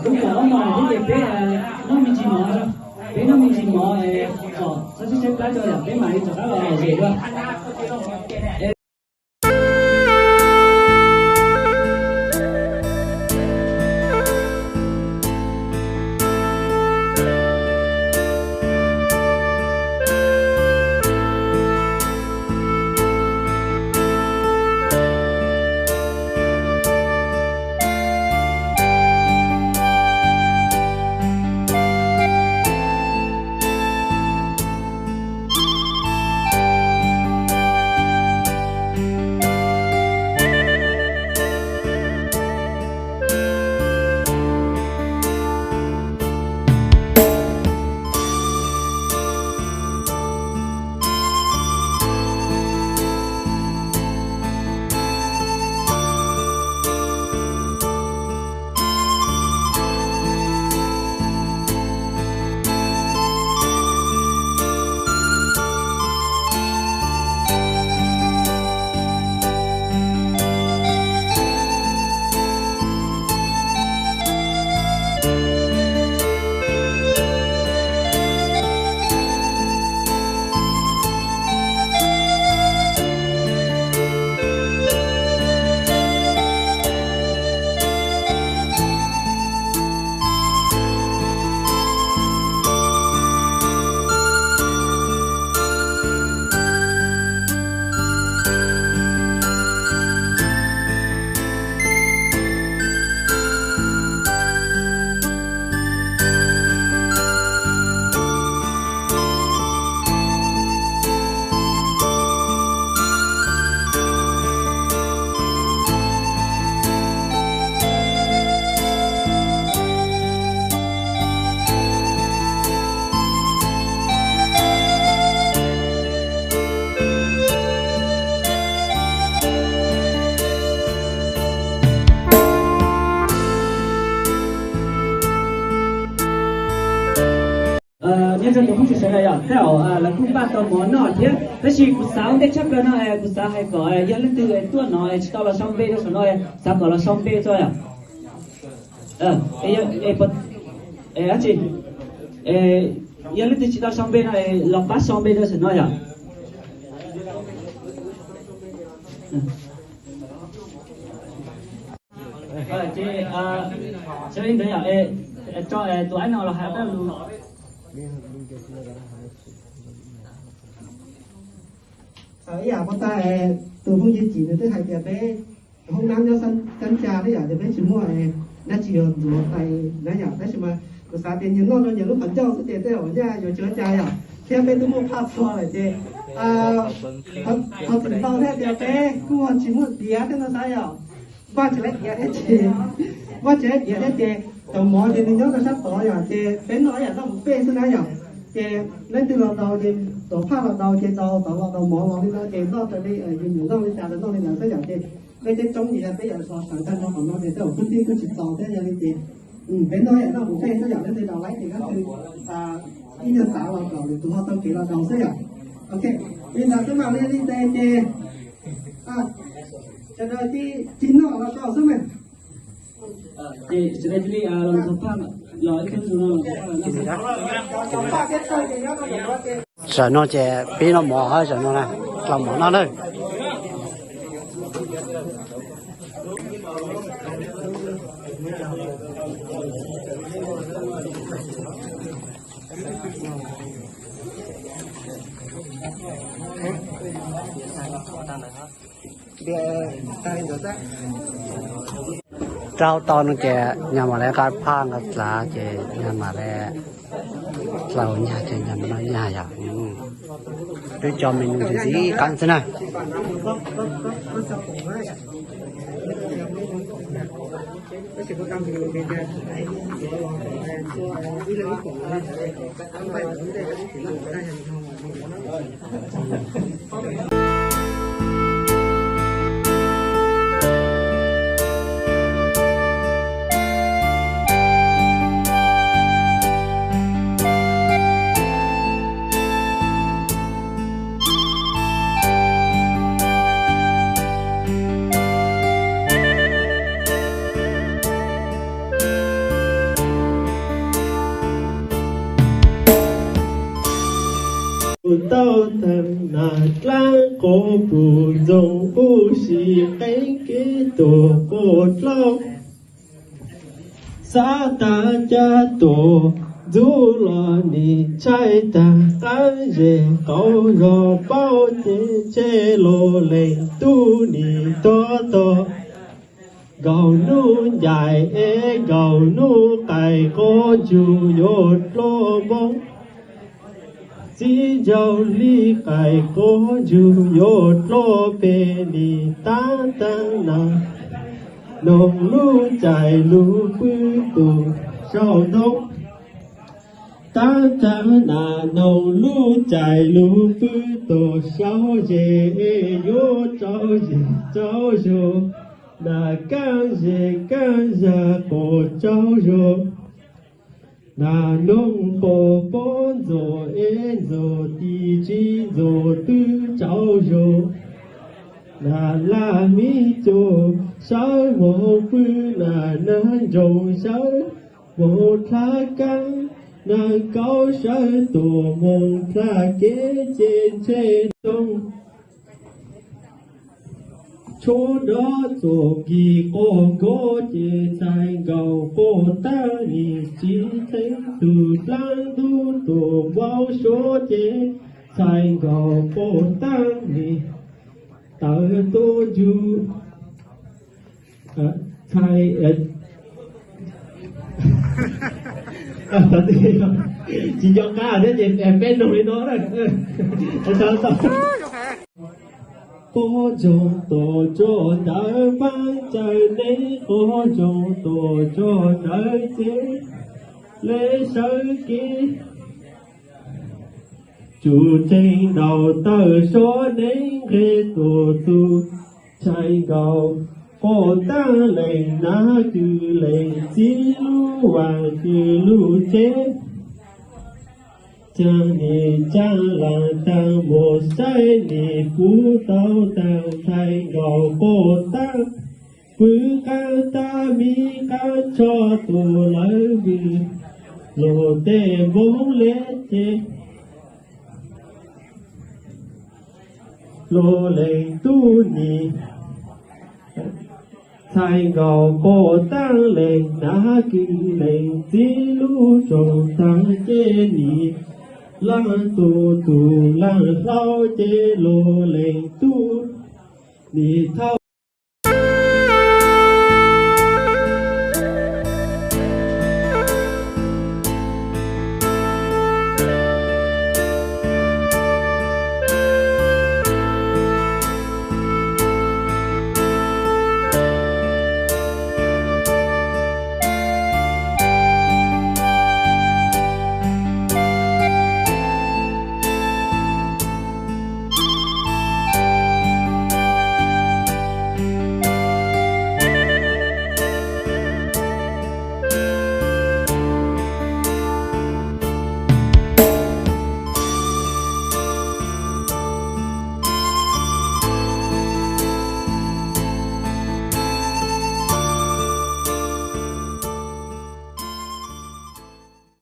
Lub kaum ob moos thiab ces peb noj me ntsis mov, peb noj me ntsis mov kom txhob tshaib tshaib plab tso yom, peb mam li rov qab los lom zem dua. Nyob zoo tus phooj ywg sawv daws yom, tej zaum lawv kuj npaj tau mov noj thiab, tab sis kuv xav ua ntej tshaj plaws no, kuv xav hais kom yog leej twg tuaj no tsis tau los sau npe rau saum no, xav kom los sau npe tso yom. Dab tsi, yog leej twg tsis tau sau npe no los pab sau npe rau saum no yom. Ces sawv li ntawd yom, tso tus aib no los hais ob peb lus. Ib yam puas tas tus phooj ywg Cim nws twb hais tias peb hoob nab nyob sab Cab Ntsa thiab yom, ces peb tsis muaj dab tsi yuav ntxuav tais na yom, tab sis mas kuv xav tias nyias noj rau nyias lub qhov ncauj xwb ces tej zaum nyaj yuav tsis ua cas yom, thiab peb twb muaj phaj txog lawm ces qhov txim ntau thiab tias peb kuj tsis muaj diav thiab no xav yom. Vaj tsis laib diav thiab ces, vaj tsis laib diav thiab ces cov mov ces nws nyob rau sab tod yom, ces peb noj ib yam noj mus pej xwb na yom. Ces leej twg los daus ces tuav phaj los daus ces daus, tod los daus mov los li no ces noj raws li yus nyiam noj li cas los noj li ntawd xwb yom. Ces peb coob coob ces yog peb yuav sawv tag nrho qhov no ces tej zaum kwv tij kuj tsis txaus thiab, yog li ces peb noj ib yam noj mus pej xwb yom, leej twg daus laib ces koj tus ib nyuag xav los kom lwm tus ho taug kev los daus xwb yom. Ok, li ntawd xwb mas li li ntawd ces sawv daws cia li noj los tau xwb mas. Ces sawv daws cia li los thov phaj, los ib tug no los thov phaj. Zaum no ces pib noj mov, zaum no na, tau mov noj na. Rau tau no ces nyaj mam li nqa phaj nqa txav ces nyaj mam li tau nyaj ces nyaj mam noj nyaj yom. Twb cov me nus ntxim qab xwb na. Qub pum ntxoov ub si qeeb kev tuag quaj dlauj. Xav tag caj tuag ntxub los nim tshaib tag qab zes qaum zos paub ces ntshe los lees tub nim tog tog. Nkaus hnub ncaim es nkaus hnub qaim quav ntsug yuav dlua npoo. Txiv nraug li qaim quav ntsug yuav dlua pem nim tab tag na. Noog lub cais lug pw tus saum ntoo. Tab tag na noog lub cais lug pw tus saum zes es yuav tsaus zes tsaus zog. Na kaab zes kaab zag quas tsaus zog. Na noog quas pob ntxuas es ntxuas tis tsi ntxuas twb tsaus zog. Na laj mib cuag sawv moog pw, na nag ntsoog sawv moog dlha kaab, na kaub sawv tuam moog dlha kev ces ntshe noog tshuab nrov txuas nkig quas nkov ces txhais nkaus quas taab nim tsis txheeb tug dlaab ntub tuam npau suav ces txhais nkaus quas taab nim tawv tuab ntsug. Txhais tsis nco qab thiab ces peb noog li no. Quas ntsoog tuam tsuas tawv paab caws neeb, quas ntsoog tuam tsuas tawv cev le sawv kev. Tsum tseeg ntaus tawm suab neeb nqeg tuam txug tshais nkaus quas taab lees nab kws lees txiv lub vaam kws lub tsev. Caag nim caag laag taag mus saib nim puv tau taag tshais nkaus quas taab pw qaab tab mib qaab tsho tus lawv vwm lug tej npoob le ces lug lees tub nim txhais nkaus quas taab lees nab kws lees txiv lub tsoom taag ces nim laag tus tug laag hlau ces lug lees tub nim thauj